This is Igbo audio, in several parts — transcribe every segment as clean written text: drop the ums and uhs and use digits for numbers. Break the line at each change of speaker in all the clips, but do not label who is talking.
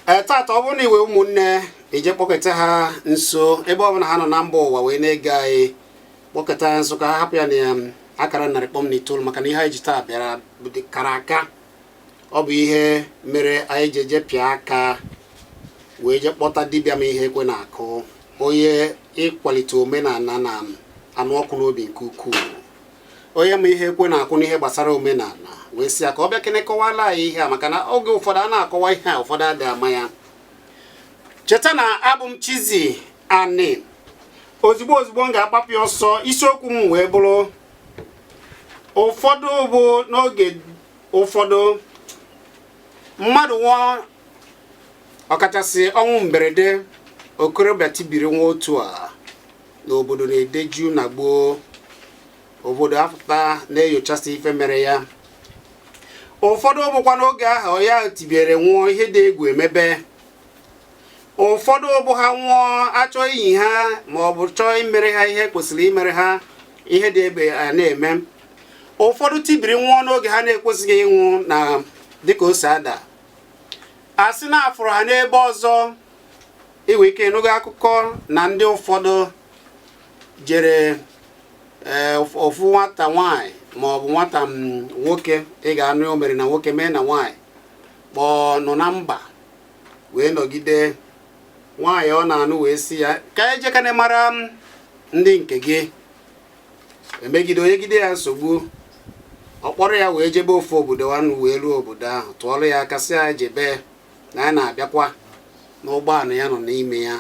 Ee, tata, ọ bụrụ na iwe ụmụnne ije kpọkọta ha nso ebe ọbụla ha nọ na mba ụwa wee na-ege anyị, kpọkọta ha nso ka ha hapụ ya na akara 100.9, maka na ihe anyị ji taa bịara kara aka. Ọ bụ ihe mere anyị ji eje pịa aka wee je kpọta dibịa ma ihe ekwe na-akụ, onye ịkwalite omenala na anụ ọkụ n'obi nke ukwuu, onye ma ihe ekwe na-akụ n'ihe gbasara omenala, wee sị ya ka ọ bịa kene kọwala anyị ihe a, maka na oge ụfọdụ a na-akọwa ihe a, ụfọdụ adịghị ama ya. Cheta na abụ m Chizzy Ani. Ozugbo ozugbo m ga-agbapụ ọsọ, isiokwu m wee bụrụ: ụfọdụ bụ n'oge ụfọdụ mmadụ nwụọ, ọkachasị ọnwụ mberede, okorobịa tibiri nwa otu a n'obodo na-edeju na gboo, obodo apụta na-enyochasị ife mere ya. Ụfọdụ bụkwa n'oge ahụ ya tibiere nwụọ, ihe dị egwu emebe. Ụfọdụ bụ ha nwụọ, achọ iyi ha ma ọ bụ chọọ imere ha ihe kwesịrị imere ha, ihe dị ebe a na-eme. Ụfọdụ tibiri nwụọ n'oge ha na-ekwesịghị ịnwụ, na dịka o si ada, a sị na afụrụ ha n'ebe ọzọ. Inwe ike ịnụgo akụkọ na ndị ụfọdụ jere, ee, ofu nwata nwanyị ma ọ bụ nwata nwoke, ị ga-anụ o mere na nwoke mee na nwaanyị, kpọọ nọ na mba wee nọgide nwaanyị ọ na-anụ, wee sị ya ka ejekana mara m ndị nke gị. Emegide onyegide ya nsogbu, ọ kpọrọ ya wee jebe ofu obodo anụ, wee ruo obodo ahụ, tụọrọ ya aka, sị ya jebe na ya na-abịakwa n'ụgbọala ya nọ n'ime ya,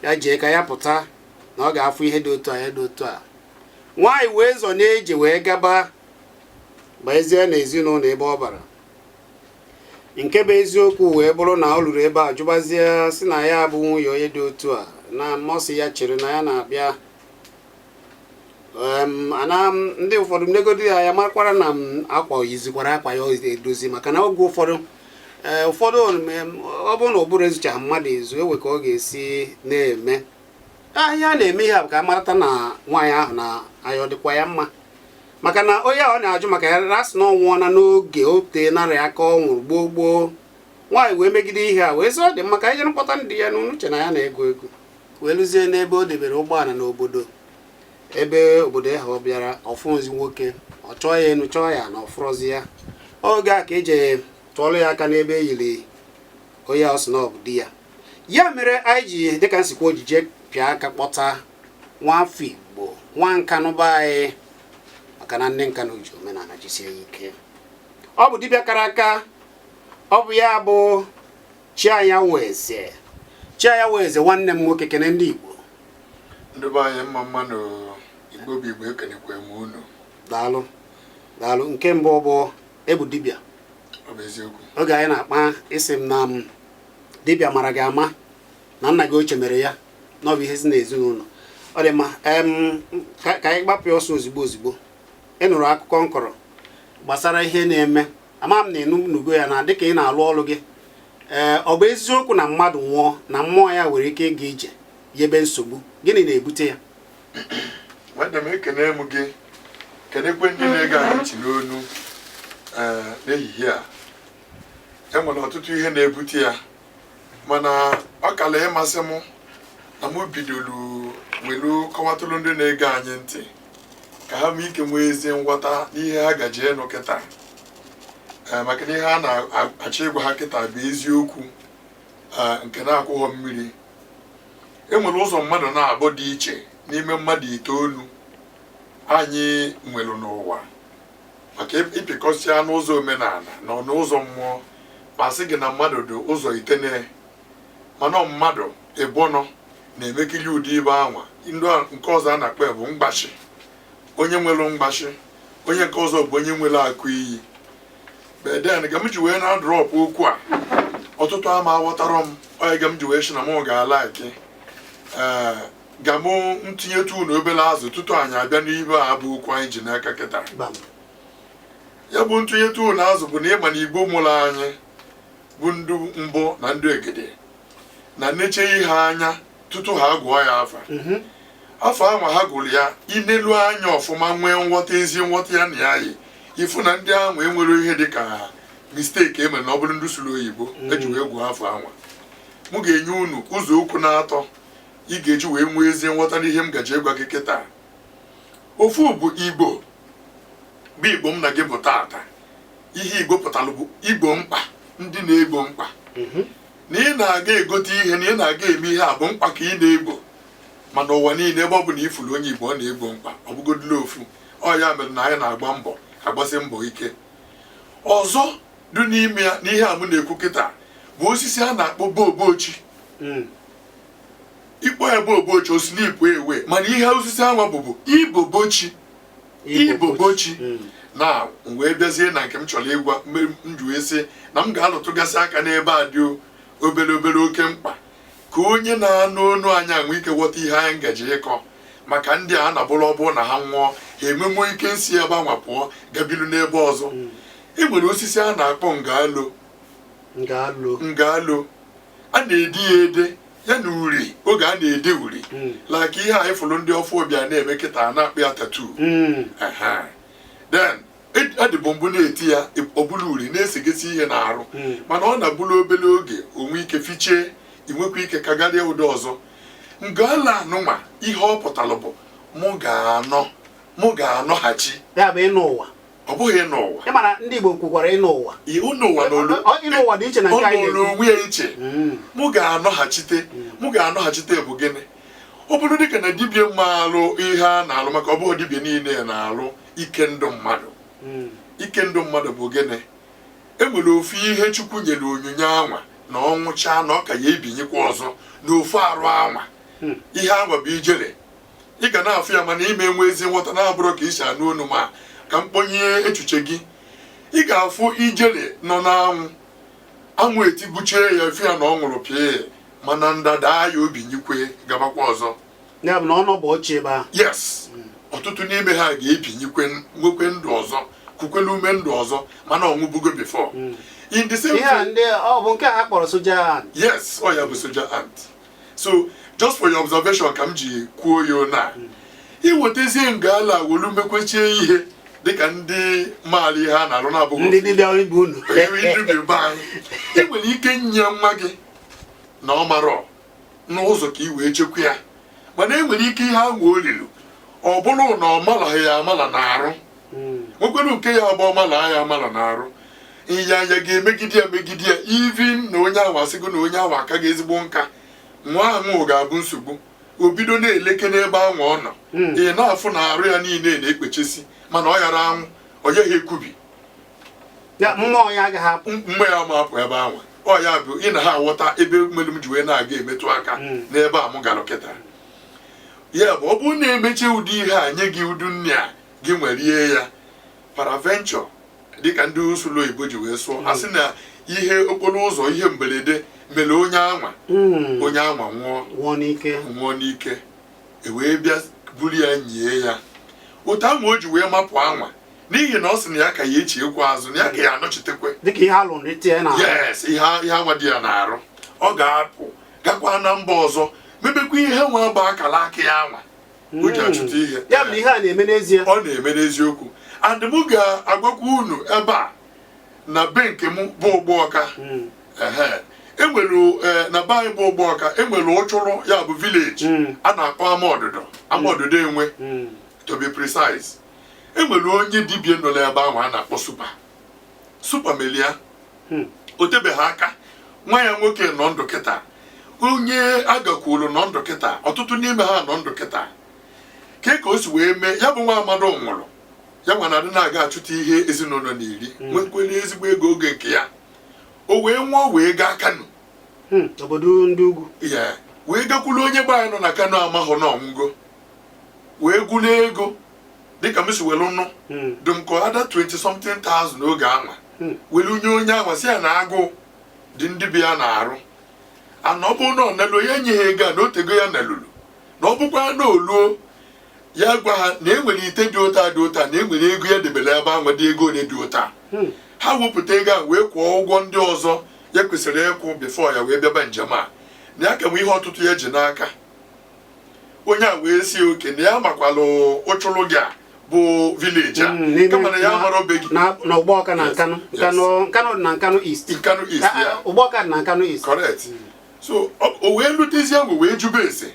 ya jee ka ya pụta na ọ ga-afụ ihe dị otu a, ya dị otu a. Nwaanyị wee zọ na-eje wee gaba gbaezie na ezinụlọ ebe ọ bara. Nke bụ eziokwu wee bụrụ na ọ ruru ebe a, jụbazie, sị na ya bụ nwunye onye dị otu a, na mmọsị ya chere na ya na-abịa. Ana ndị ụfọdụ negodi ya, ya makwara na m akwa yizikwara akwa ya edozi, maka na oge ụfọdụ, ee, ụfọdụ ọ bụrụ na ụbụrụ ezuchaghị mmadụ ezu, ewe ka ọ ga-esi na-eme ahịa na-eme ihe a bụ ka a marata na nwaanyị ahụ na anya ọ dịkwa ya mma, maka na onye ahụ ọ na-ajụ maka ya rasị na ọ nwụọna n'oge o tee narị aka ọ nwụrụ gboo gboo. Nwaanyị wee megide ihe a, wee sị ọ dị mma ka anyị jere mkpọta ndị ya n'uche na ya na-ego ego, wee lụzie n'ebe o debere ụgbọala n'obodo ebe obodo ahụ ọ bịara ọfụzi nwoke, ọ chọọ ya enu, chọọ ya na ọfụrọzi ya. Oge a ka eji tụọrọ ya aka n'ebe e yiri onye ọ sị na ọ bụ di ya. Ya mere anyị ji dịka nsikwa ojije pịa aka kpọta nwafọ Igbo, nwa Nkanụ be anyị, maka na ndị Nkanụ ji omenala jisie ya ike. Ọ bụ dibịa kara aka, ọ bụ ya bụ Chianyanwụ Eze. Chianyanwụ Eze, nwanne m nwoke, kene ndị Igbo.
Ndị be anyị, mma mmanụ. Igbo bụ Igbo, ekenekwe m unu.
Daalụ, daalụ. Nke mbụ bụ ebu dibịa.
Ọ bụ eziokwu.
Oge anyị na-akpa, isi m na m dibịa mara gị ama na nna gị ochie mere ya, na ọ bụ ihe si n'ezinụlọ. Ọ dị mma. Ka anyị gbapụ ya ọsọ ozugbo ozugbo. Ị nụrụ akụkọ nkọrọ gbasara ihe na-eme, ama m na ịnụ nugo ya, na dịka ị na-alụ ọrụ gị, ee, ọ bụ eziokwu na mmadụ nwụọ na mmụọ ya nwere ike ịga ije yebe nsogbu? Gịnị na-ebute ya?
Nwanne m, ekene m gị, kenekwe ndị na-ege anyị ntị n'onu. Ee, n'ehihie a, e nwere ọtụtụ ihe na-ebute ya, mana ọ kala ịmasị m na mụ bidoro welu kọwatụrụ ndị na-ege anyị ntị ka ha nwee ike nwee ezi nghọta n'ihe ha gaji ịnụ kịta. Ee, maka na ihe a na-achọ ịgwa ha kịta bụ eziokwu, ee, nke na-akwụghọ mmiri. E nwere ụzọ mmadụ na-abụ dị iche n'ime mmadụ itoolu anyị nwere n'ụwa, maka ịpịkọsịa n'ụzọ omenala na n'ụzọ mmụọ, ma sị gị na mmadụ dị ụzọ itene, mana mmadụ ịbụnọ na-emekiri ụdị ibe anwa. Ndị nke ọzọ a na-akpọ ya bụ mgbashi, onye nwere mgbashi, onye nke ọzọ bụ onye nwere akụ iyi. Beden ga m ji wee na-adrop okwu a, ọtụtụ ama aghọtarọ m. Onye ga m ji wee sị na mụ ga-ala eke, ee, ga mụ ntinyetụ unu obere azụ tutu anyị abịa n'ibe a bụ okwu anyị ji n'aka kịta.
Bam.
Ya bụ ntụnyetụ unu azụ bụ na ịma na Igbo mụrụ anyị bụ ndụ mbụ na ndụ egede na nneche ihe anya tutu ha gụọ ya afa. Afọ ahụ ha gụrụ ya, inelu anya ọfụma, nwee nghọta, ezi nghọta ya na ya yi, ifu na ndị ahụ enwere ihe dịka Mistake e mere na ọ bụrụ ndị sụrụ oyibo eji wee gụọ afọ anwa. Mụ ga-enye unu ụzọ okwu na-atọ ị ga-eji wee nwee ezi nghọta n'ihe m gaji ịgwa gị kịta. Ofu bụ Igbo, bụ Igbo m na gị bụ tata. Ihe Igbo pụtara bụ igbo mkpa, ndị na-egbo mkpa. Na ị na-aga egote ihe, na ị na-aga eme ihe a bụ mkpa ka ị na-egbo. Mana ụwa niile, ebe ọ bụ na ifuru onye Igbo, ọ na-egbo mkpa, ọ bụgodula ofu. Ọ ya mere na anyị na-agba mbọ, agbasi mbọ ike. Ọzọ dị n'ime ya n'ihe a m na-ekwu kịta bụ osisi a na-akpọ bobochi. Ịkpọ ya bobochi, o slip ewe, mana ihe osisi anwa bụbu ibobochi, ibobochi. Na m wee bịazie na nke m chọrọ ịgwa m ji wee sị na m ga-alụtụgasị aka n'ebe a dị obere obere oke mkpa ka onye na-anụ onu anyị anwe ike ghọta ihe anyị ngaji ịkọ maka ndị a na-abụrụ ọ bụrụ na ha nwụọ, ha enwenwo ike nsi ebe anwa pụọ gabilu n'ebe ọzọ. E nwere osisi a na-akpọ ngalo.
Ngalo.
Ngalo a na-ede ya ede, ya na uri. Oge a na-ede uri, like ihe anyị fụrụ ndị ọfụ ọbịa na-eme kịta, a na-akpọ ya tattoo. Then adịbụ mbụ na-eti ya ọbụla uri na-esegasị ihe n'arụ, mana ọ na-abụrụ obere oge onwe ike fichie, inwekwa ike kagarịa ụdị ọzọ. Ngala anụnwa, ihe ọ pụtara bụ mụ ga-anọ, mụ ga-anọghachi.
Ya bụ ịnụ ụwa.
Ọ bụghị n'ụwa.
Ị mara ndị Igbo kwukwara ịnụ ụwa.
Ịnụ ụwa n'olu.
Ịnụ ụwa dị iche na
Ọ
nke anyị
nọrọ
na-ekwu.
onwe ya iche. Mụ ga-anọghachite, mụ ga-anọghachite bụ gịnị? Ọ bụrụ dịka na dibịa mma alụ ihe a na-alụ, maka ọ bụghị dibịa niile na-alụ ike ndụ mmadụ. Ike ndụ mmadụ bụ gịnị? E nwere ofu ihe Chukwu nyere onyinye anwa na ọ nwụchaa na ọ ka ya ebinyekwa ọzọ na ofu arụ anwa. Ihe anwa bụ ijele. Ị ga na-afụ ya, mana ime enwe ezi nghọta na-abụrụ ka isi anụ onu ma ka mkpọnye echiche gị. Ị ga-afụ ijele nọ n'anwụ, anwụ etigbuchie ya, efu ya na ọ nwụrụ pịa, mana ndada ya obi nyikwe gabakwa ọzọ.
Ya bụ na ọ nọbụ ochie ebe ahụ.
Yes, ọtụtụ n'ime ha ga-ebinyikwe, nwekwe ndụ ọzọ, kukwelu ume ndụ ọzọ, mana ọnwụbugo before. In the same
Ihe a ndị ọ bụ nke a kpọrọ soja ant.
Yes, ọ ya bụ soja ant. So just for your observation ka m ji kwuo ya na iwetazie ngala wolu mekwechie ihe dịka ndị maara ihe a na-alụ na-abụghị
Ndị dibịa ibe unu.
Ndị dibịa be anyị. Ị nwere ike nye nwa gị na ọ marọ n'ụzọ ka ị wee chekwa ya, mana e nwere ike ihe ahụ olilu ọ bụrụ na ọ malaghị ya amala na-arụ, nwekwara nke ya bụ ọmala ya amala na-arụ, ịnyanya ga-emegide ya, megide ya, even na onye ahụ asịgo na onye ahụ aka ga ezigbo nka nwa ahụ ga-abụ nsogbu. O bido na-eleke n'ebe ahụ ọ nọ. Ị na-afụ na arụ ya niile na-ekpechesi, mana ọ yara anwụ, ọ yaghị ekubi.
Ya mmụọ ya agaghị apụ.
Mgbe ya ma apụ ebe ahụ, ọ ya bụ ị na ha aghọta ebe mmelu m ji wee na-aga emetụ aka n'ebe a m gara kịta. Ya bụ, ọ bụrụ na emechi ụdị ihe a nye gị udu nne a gị nwerie ya, peradventure, dịka ndị usoro oyibo ji wee sụọ, a sị na ihe okporo ụzọ, ihe mberede mere onye anwa, onye anwa nwụọ.
Nwụọ n'ike.
Nwụọ n'ike, e wee bịa buru ya nyie ya otu ahụ o ji wee mapụ anwa, n'ihi na ọ sị na ya ka ya echi ekwe azụ, na ya ka ya anọchitekwe.
Dịka ihe alụ nrite ya na
Yes, ihe anwa dị ya na-arụ, ọ ga-apụ gakwa na mba ọzọ mebekwa ihe nwa bụ akara aka ya anwa o ji achụta ihe.
Ya bụ na ihe a na-eme n'ezie.
Ọ na-eme n'eziokwu, and mụ ga-agwakwa unu ebe a na be nke m bụ Ụgbọọka. Ehe, enwere na be anyị bụ Ụgbọọka, enwere ụchụrụ, ya bụ village a na-akpọ Ama Ọdụdọ, Ama Ọdụdọ Enwe to be precise. Enwere onye dibịa nọ n'ebe ahụ a na-akpọ Supa Supa Melia. O tebeghị aka nwa ya nwoke nọ ndụ kịta, onye agakwuru nọ ndụ kịta, ọtụtụ n'ime ha nọ ndụ kịta. Ke ka o si wee mee, ya bụ nwa amadu nwụrụ, ya nwa na-adị na-aga achụta ihe ezinụlọ na-eri, nwekwere ezigbo ego oge nke ya, o wee nwụọ, wee gaa Kano.
Obodo ndị ugwu.
Ya wee gakwuru onye be anyị nọ na Kano, amahụ na ọnwụgo, wee gwuru ego dịka m si were nụ dị m ka ada 20 something thousand oge anwa, were nye onye anwa, si ya na agụụ dị ndị bi ya na-arụ ana, ọ bụrụ na ọ naluo, ya nye ha ego a na otego ya nalulu, na ọ bụkwa na oluo, ya gwa ha na enwere ite dị ụta dị ụta, na enwere ego ya debere ebe ahụ dị ego ole dị ụta. Ha wepụta ego ahụ wee kwụọ ụgwọ ndị ọzọ ya kwesịrị ịkwụ before ya wee bịaba njem a, na ya ka nwe ihe ọtụtụ ya ji n'aka. Onye a wee si oke na ya makwalụ ụchụrụ gị a Bụ village a kama na ya mara obe gị.
Na Ugbawka na Nkanụ. Nkanụ, Nkanụ dị na Nkanụ East.
Nkanụ East.
Ah,
Ya.
Ugbawka dị na Nkanụ East.
Correct. So o wee lutezie ahụ wee jube ese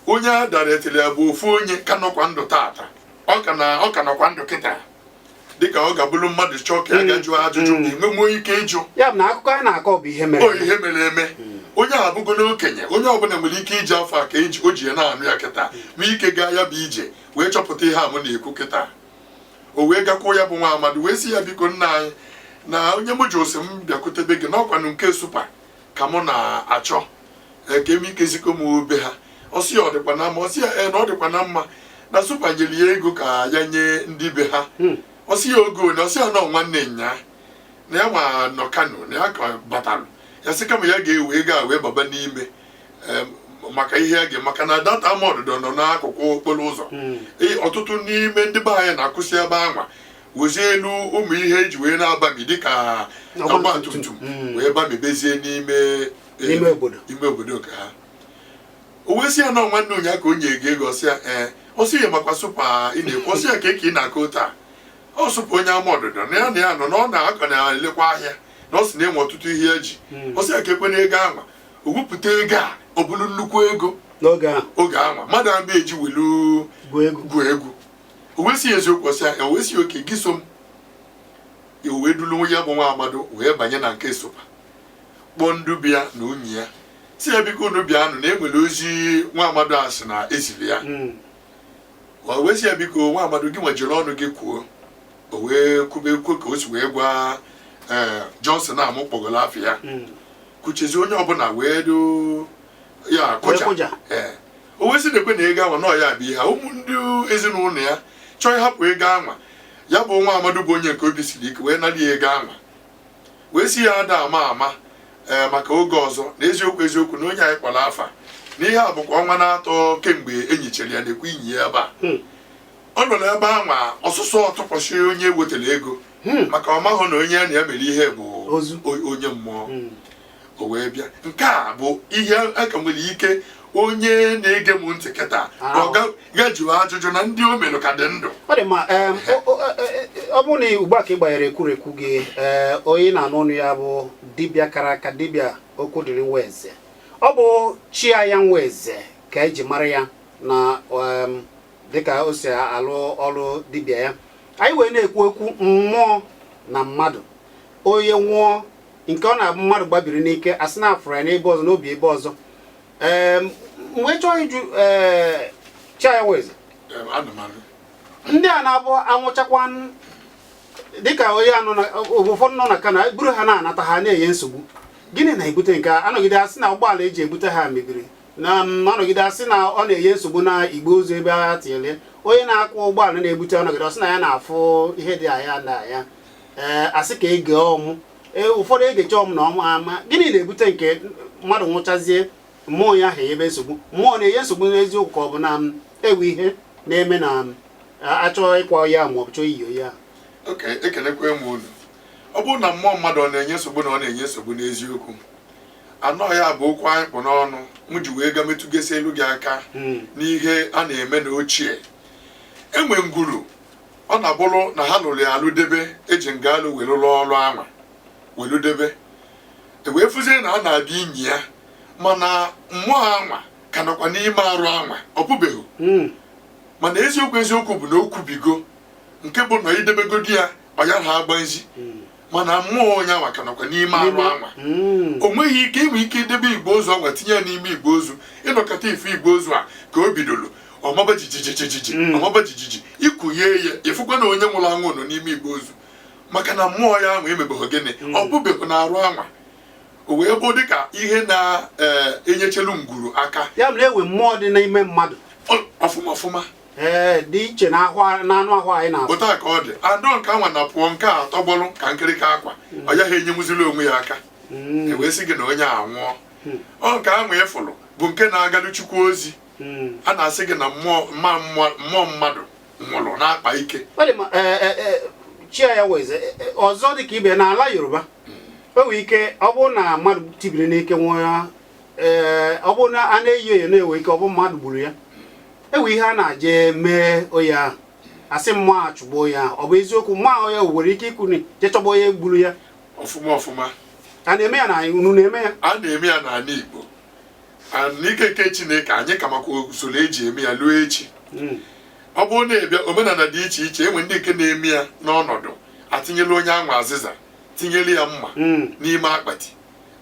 onye a dara etiri ya bụ ofu onye ka nọkwa ndụ tata, ọ ka nọkwa ndụ kịta, dịka ọ ga-abụrụ mmadụ chọọ ka ya ga jụọ ajụjụ, enwe ike ịjụ.
Ya bụ na akụkọ anyị na-akọ bụ ihe mere
O ihe mere eme. Onye a abụgo n'okenye, onye ọbụla nwere ike iji afọ a ka eji o ji ya na-anụ ya kịta nwee ike gaa ya bụ ije wee chọpụta ihe a mụ na-ekwu kịta. O wee gakwuo ya bụ nwa amadi wee sị ya, biko nna anyị, na onye mụ ji ose m bịakwutebe gị n'ọkwanụ nke super ka mụ na-achọ, ee, ka eme ike zikọ m obe ha. Ọ sị ya, ọ dịkwa na mma? Ọ sị ya, ee, na ọ dịkwa na mma, na super nyere ya ego ka ya nye ndị be ha. Ọ sị ya oge ole? Ọ sị ya nọ nwanne nya na ya nwa nọ Kano na ya ka batalụ. Ya sị kama ya ga-ewe ego a wee baba n'ime, maka ihe ya ga, maka na data ama ọdụdọ nọ n'akụkụ okporo ụzọ. Ee, ọtụtụ n'ime ndị be anyị na-akwụsị ebe anwa wezie elu ụmụ ihe eji wee na-abami dịka ọgba tum tum wee bamibezie n'ime
n'ime obodo.
Ime obodo nke ha. O wee sị ya nọ nwanne ụnyaa ka o nye ego ego. Ọsị ya ee. Ọsị ya makwa super ị na-ekwu. Ọsị ya ka ị na-akọ taa, ọ super onye ama ọdụdọ na ya nọ na ọ na-akọ na-elekwa ahịa na ọ sị na enwe ọtụtụ ihe eji. Ọsị ya ka ekwe na ego anwa o wepụta ego a, ọ bụrụ nnukwu ego.
N'oge ahụ.
Oge anwa mmadụ ama eji welu
gụọ egwu.
Gụọ egwu. O wee sị ya eziokwu? Ọsị ya, o wee sị ya oke gị so m. O wee dulu ya bụ nwa amado wee banye na nke super, kpọọ ndị bịa na unyi ya, si ya biko unu bịanụ na enwere ozi nwa amado a sị na eziri ya. O wee sị ya, biko nwa amado, gị nwejiri ọnụ gị kwuo. O wee kwube ekwu ka o si wee gwa ee Johnson amụ kpọgoro afọ ya. Kwuchezi onye ọbụla wee do ya
wee
kụja.
Kụja.
Ee, o wee sị na ekwe na ego anwa nọọ ya bụ ihe a. Ụmụ ndị ezinụlọ ya chọọ ịhapụ ego anwa, ya bụ nwa amadu bụ onye nke obi siri ike wee nara ya ego anwa, wee sị ya ada ama ama, ee, maka oge ọzọ na eziokwu eziokwu na onye anyị kpọrọ afa na ihe a bụkwa ọnwa na-atọ kemgbe enyichere ya na-ekwe inyi ya ebe a. Ọ nọ n'ebe anwa ọsụsọ ọtụkwasị onye wetara ego maka ọ mahụ na onye ya na ya mere ihe bụ
ozu.
Onye mmụọ. O wee bịa, nke a bụ ihe a ka nwere ike onye na-ege m ntị kịta ọ ga jụọ ajụjụ na ndị o mere ka dị ndụ.
Ọ dị mma. Ọ bụrụ na ugbu a ka ị gbanyere ekwurekwu gị, ee, onye na-anụ ọnụ ya bụ dibịa kara aka, dibịa Okwudiri Nweze. Ọ bụ chi ya Nweze ka eji mara ya na dịka o si alụ ọrụ dibịa ya. Anyị wee na-ekwu okwu mmụọ na mmadụ. Onye nwụọ nke ọ na-abụ mmadụ gbabiri n'ike, asị na afụrụ ya n'ebe ọzọ n'obi ebe ọzọ. Ee, m wee chọọ ịjụ, ee, chi ya Nweze,
Ana m anụ.
ndị a na-abụ anwụchakwa dịka onye anọ na ụfọdụ nọ na Kano buru ha na-anata ha na-enye nsogbu, gịnị na-ebute nke a? Anọgide asị na ụgbọala eji ebute ha mebiri na anọgide asị na ọ na-enye nsogbu na igbe ozu ebe ha tinyere onye na-akwụ ụgbọala na-ebute, ọnọgide ọsị na ya na-afụ ihe dị anya na ya, ee, asị ka ege ọmụ. Ee, ụfọdụ egecha ọmụ na ọmụ ama. Gịnị na-ebute nke mmadụ nwụchazie, mmụọ ya ahụ enyebe nsogbu? Mmụọ na-enye nsogbu n'eziokwu, ka ọ bụ na ewu ihe na-eme na achọ ịkwa ya ma ọ bụ chọọ iyi ya?
Ok, ekelekwa m unu. Ọ bụrụ na mmụọ mmadụ ọ na-enye nsogbu, na ọ na-enye nsogbu n'eziokwu, anọ ya bụ okwu anyị kpụ n'ọnụ m ji wee ga metụgesi elu gị aka n'ihe a na-eme n'ochie. Enwe ngwuru ọ na-abụrụ na ha lụrụ ya alụ debe, eji nga alụ were lụọ ọrụ anwa welu debe, e wee fụzie na a na-abịa inyi ya, mana mmụọ anwa ka nọkwa n'ime arụ anwa, ọ pụbeghị. Mana eziokwu eziokwu bụ na o kwubigo nke bụ na idebegodi ya, ọ ya ha agba nzi, mana mmụọ onye anwa ka nọkwa n'ime arụ anwa. O nweghị ike inwe ike idebe igbe ozu anwa, tinye ya n'ime igbe ozu, ịnọkọta ife igbe ozu a ka o bidoro ọmaba jijijijiji, ọmaba jijiji, ikwunye ya, ịfụkwa na onye nwụrụ anwụ nọ n'ime igbe ozu, maka na mmụọ ya ahụ emebeghị gịnị? Ọ bụbeghị na arụ anwa. O wee bụ dịka ihe na-enyechelu ngwuru aka.
Ya mere enwe mmụọ dị n'ime mmadụ.
Ọfụma ọfụma.
Ee, dị iche na ahụ, na anụ ahụ anyị na-afụ.
Otu a ka ọ dị. Adọ nke anwa na pụọ, nke a tọgbọrọ ka nkịrịka akwa, ọ yaghị enyenwuziri onwe ya aka. E wee sị gị na onye a nwụọ. Ọ nke ahụ ịfụrụ bụ nke na-agalụ Chukwu ozi. A na-asị gị na mmụọ mma mmụọ mmadụ nwụrụ na-akpa ike.
Ọ dị mma. Ee, ee, ee, chi ya weze ọzọ dị ka ibe n'ala Yoruba, o nwere ike ọ bụrụ na mmadụ tibiri n'ike nwụọ ya, ee, ọ bụrụ na a na-eyi eyo na-enwe ike ọ bụ mmadụ gburu ya, enwe ihe a na-aje mee onye ahụ. Asị mmụọ a chụgbuo ya. Ọ bụ eziokwu, mmụọ ahụ ya nwere ike ikwu je chọgbuo onye gburu ya?
Ọfụma ọfụma.
A na-eme ya na unu na-eme ya?
A na-eme ya n'ala Igbo. And n'ike nke Chineke, anyị ka makwa usoro eji eme ya luo echi. Ọ bụrụ na ịbịa omenala dị iche iche, enwe ndị nke na-eme ya n'ọnọdụ atinyela onye anwa azịza, tinyere ya mma n'ime akpati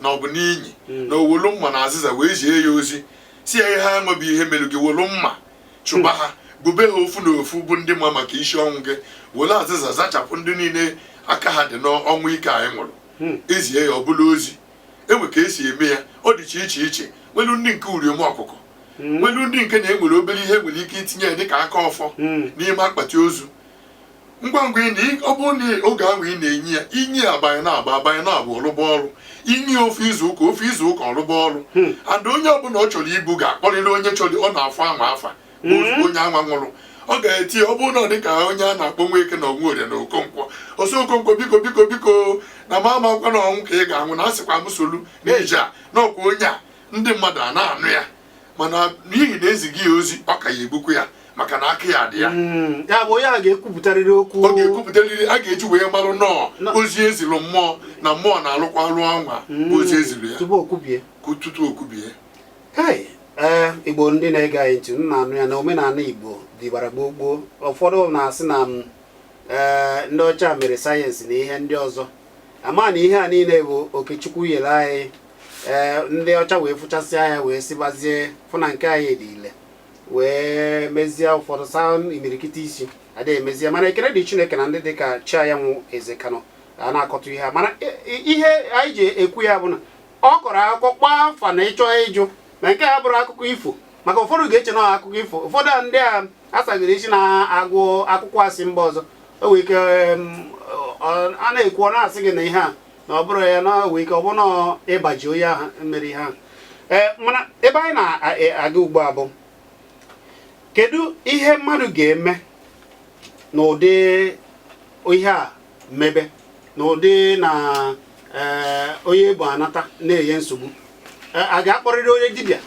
na ọ bụ n'inyi, na owolu mma na azịza wee zie ya ozi, si ya ihe aṅụ bụ ihe mere gị, wolu mma chụba ha, bube ha ofu na ofu, bụ ndị ma maka isi ọnwụ gị, were azịza zachapụ ndị niile aka ha dị n'ọnwụ ike anyị nwụrụ. Ezie ya, ọ bụla ozi enwe ka esi eme ya, ọ dịcha iche iche. Nwelu ndị nke uriom ọkụkọ, nwelu ndị nke na-enwere obere ihe nwere ike itinye ya dịka aka ọfọ n'ime akpati ozu. Ngwa ngwa ị na ọ bụrụ na oge ahụ ị na-enye ya inye ya, abanye na-agba abanye na-abụ ọrụba ọrụ, inye ya ofu izu ụka, ofu izu ụka, ọrụba ọrụ. And onye ọbụla ọ chọrọ ibu ga-akpọrịrị onye chọrọ ọ na-afụ anwa afa bụ onye anwa nwụrụ. Ọ ga-eti, ọ bụrụ na ọ dị ka onye a na-akpọ Nweke na Onworie na Okonkwo, ọsọ Okonkwo, biko, biko, biko, na ma amakwa na ọnwụ ka ị ga-anwụ, na asịkwa m solu n'ije a n'ọkwa onye a, ndị mmadụ a na-anụ ya, mana n'ihi na ezighị ya ozi, ọ ka ya egbukwu ya maka na aka ya dị ya.
Ya bụ onye a ga-ekwupụtarịrị okwu.
Ọ ga-ekwupụtarịrị, a ga-eji wee marụ nọọ ozi ezilụ mmụọ na mmụọ na-alụkwa alụ anwa bụ ozi ezilụ ya.
Tupu o kwubie.
Tupu o kwubie.
Hei, ee, Igbo ndị na-ege anyị ntị, m na-anụ ya na omenala Igbo dịbara gboo gboo. Ụfọdụ na-asị na m ee, ndị ọcha mere sayensị na ihe ndị ọzọ, ama na ihe a niile bụ okechukwu nyere anyị. Ee, ndị ọcha wee fụchasịa ya, wee sịbazie fụ na nke anyị dị ile, wee mezie ụfọdụ saa imirikiti isi adịghị emezie. Mana ekele dị Chineke na ndị dịka Chianyanwụ Eze Kano a na-akọtụ ihe a. Mana ihe anyị ji ekwu ya bụ na ọ kọrọ akụkọ kpaa afa na ịchọ ịjụ na nke a bụrụ akụkọ ifo, maka ụfọdụ ga-eche na ọ akụkọ ifo. Ụfọdụ ndị a asagoro isi na-agụ akwụkwọ asị mba ọzọ, o nwere ike a na-ekwu, ọ na-asị gị na ihe a na ọ bụrụ ya na o nwere ike ọ bụrụ na ịgbaji onye ahụ mere ihe ahụ. Ee, mana ebe anyị na-aga ugbu a bụ, kedu ihe mmadụ ga-eme n'ụdị ihe a mebe, n'ụdị na ee, onye bụ anata na-enye nsogbu? A ga-akpọrịrị onye dibịa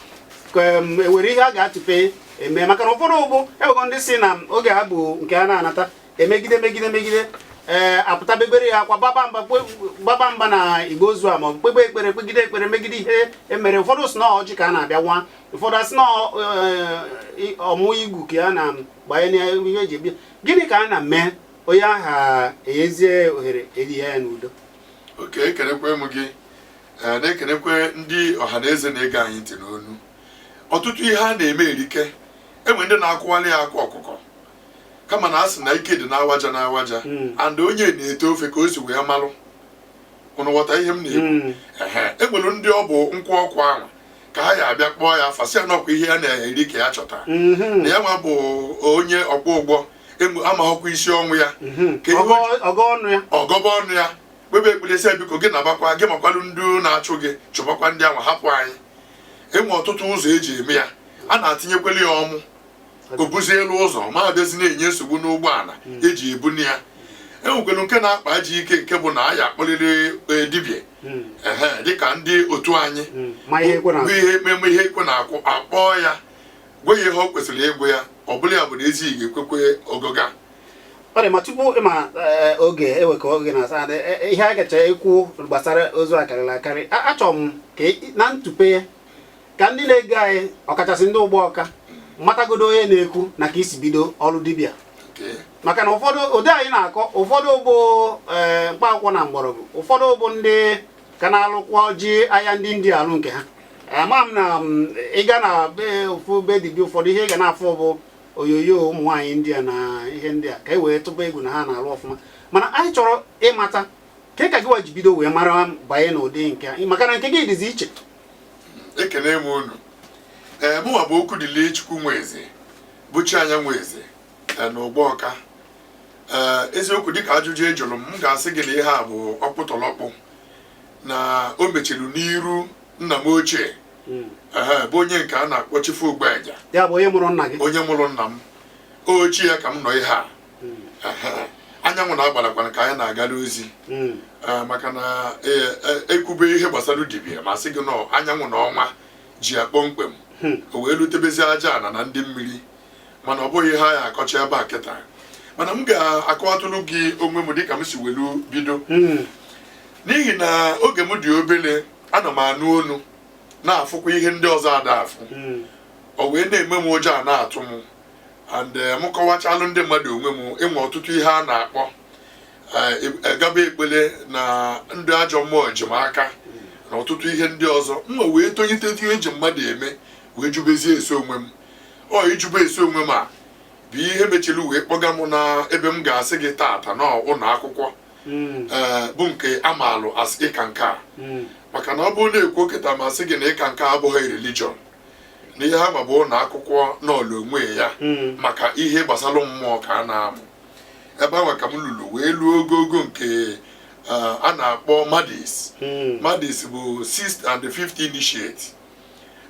ka ewere ihe a ga-atụpe eme? Maka na ụfọdụ bụ ewego ndị si na oge ha bụ nke a na-anata emegide megide megide, ee, apụta bebere ya akwa, baba mba, baba mba na igbe ozu a, maọbụ kpebe ekpere, kpegide ekpere megide ihe emere. Ụfọdụ si na ọjị ka a na-abịa nwa, ụfọdụ asị na ọmụ igwu ka a na-gbanye n'ihe eji ebi. Gịnị ka a na-eme onye aha enyezie ohere eli ya n'udo?
Oke, ekenekwe m gị. Ee, na-ekenekwe ndị ọha na eze na-ege anyị ntị n'onu. Ọtụtụ ihe a na-eme erike, enwe ndị na-akwụwalị ya akwa ọkụkọ, kama na a sị na ike dị n'awaja n'awaja. And onye na-ete ofe ka o si wee malụ. Ụnụ ghọta ihe m na-ekwu? Ehe, enwere ndị ọ bụ nkwụ ọkụ ahụ ka ha ya abịa kpọọ ya afa, sị ya n'ọkwa ihe ya na-eri ka ya chọtara, na ya nwa bụ onye ọkwọ ụgbọ amaghọkwa isi ọnwụ ya. Ka ihe
ọgọ ọnụ ya.
Ọgọba ọnụ ya, kpebe ekpere, sị ya biko, gị nabakwa, gị makwalụ ndị na-achụ gị, chụbakwa ndị ahụ, hapụ anyị. Enwe ọtụtụ ụzọ eji eme ya. A na-atinyekweli ya ọmụ, o buzie elu ụzọ ma abịazi na-enye nsogbu n'ụgbọala eji ebuni ya. Enwekwara nke na-akpa ji ike, nke bụ na a ya akpọliri dibịa. Ehe, dịka ndị otu anyị
Ma ihe ekwe na
bụ ihe ememe, ihe ekwe na-akwụ, akpọọ ya, gwa ya ihe ọ kwesịrị ịgwụ ya. Ọ bụla ya bụ na ezi ga-ekwekwe ogoga.
Ọ dị ma tupu ịma oge ewekọ oge na asa ihe a gacha ekwu gbasara ozu a karịrị akarị. Achọrọ m ka na ntụpe ya, ka ndị na-ege anyị, ọkachasị ndị ụgbọ ọka, matagodo onye na-ekwu na ka isi bido ọrụ dibịa. Maka na ụfọdụ ụdị anyị na-akọ, ụfọdụ bụ ee mkpa akwụkwọ na mgbọrọgwụ, ụfọdụ bụ ndị ka na-alụkwa ji ahịa, ndị ndị alụ nke ha. Ama m na ịga na be ofu be dibịa, ụfọdụ ihe ị ga na-afụ bụ onyonyo ụmụ nwaanyị ndị a na ihe ndị a, ka e wee tụba egwu na ha na-alụ ọfụma. Mana anyị chọrọ ịmata ka gịwa ji bido wee mara banye n'ụdị nke a, maka na nke gị dịzi iche.
Ekene m unu. Ee, mụnwa bụ Okwudili Chukwu Nweze, bụ Chianya Nweze na ụgbọ ọka. Ee, eziokwu, dịka ajụjụ ị jụrụ m, m ga-asị gị na ihe a bụ ọkpụtọrọkpụ na o mechiri n'iru nna m ochie. Ehe, bụ onye nke a na-akpọ Chifu Ogbeja.
Ya bụ onye mụrụ nna gị?
Onye mụrụ nna m ochie ya ka m nọ ihe a. Ehe, anyanwụ na-agbarakwana ka anyị na-agara ozi. Ee, maka na ee, ekwube ihe gbasara dibịa, ma sị gị nọ anyanwụ na ọnwa ji ya kpọmkwem. O wee lutebezi aja ana na ndị mmiri, mana ọ bụghị ihe anyị akọcha ebe a kịta. Mana Mana m ga-akọwatụrụ gị onwe m dịka m si welu bido, n'ihi na oge m dị obele, ana m anụ onu, na-afụkwa ihe ndị ọzọ ada afụ. O wee na-eme m ụjọ, a na-atụ m. And m kọwachalụ ndị mmadụ onwe m, enwe ọtụtụ ihe a na-akpọ gaba ekpele na ndị ajọ mmụọ ji m aka na ọtụtụ ihe ndị ọzọ. M wee tolite ihe eji mmadụ eme, wee jubezie ese onwe m. Ọ ijube ese onwe m a bụ ihe mechiri wee kpọga m na ebe m ga-asị gị tata na ụlọ akwụkwọ, ee, bụ nke amalụ as ịka nke a, maka na ọ bụrụ na-ekwu kịta ma sị gị na ịka nke a abụghị religion, na ihe ha ma bụ ụlọ akwụkwọ nọọlụ onwe ya maka ihe gbasara mmụọ ka a na-amụ ebe ahụ. Ka m lụrụ wee luo ogogo nke a na-akpọ Madis. Madis bụ sixth and fifth initiate.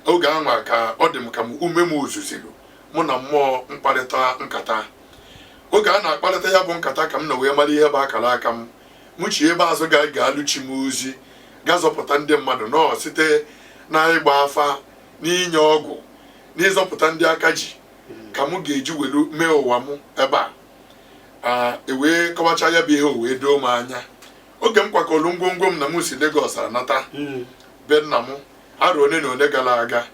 Oge anwa ka ọ dị m ka m ume m ozuziri mụ na mmụọ mkparịta nkata. Oge a na-akparịta ya bụ nkata ka m na wee mara ihe bụ akara aka m. Mụ chi ebe azụ ga alụchi m ozi, ga zọpụta ndị mmadụ nọọ site na ịgba afa, n'inye ọgwụ, n'ịzọpụta ndị aka ji, ka m ga-eji welu mee ụwa m ebe a. A ewee kọwacha ya bụ ihe, o wee doo m anya. Oge m kwakọrọ ngwongwo m na m si Lagos anata be nna m arọ one na one gara aga,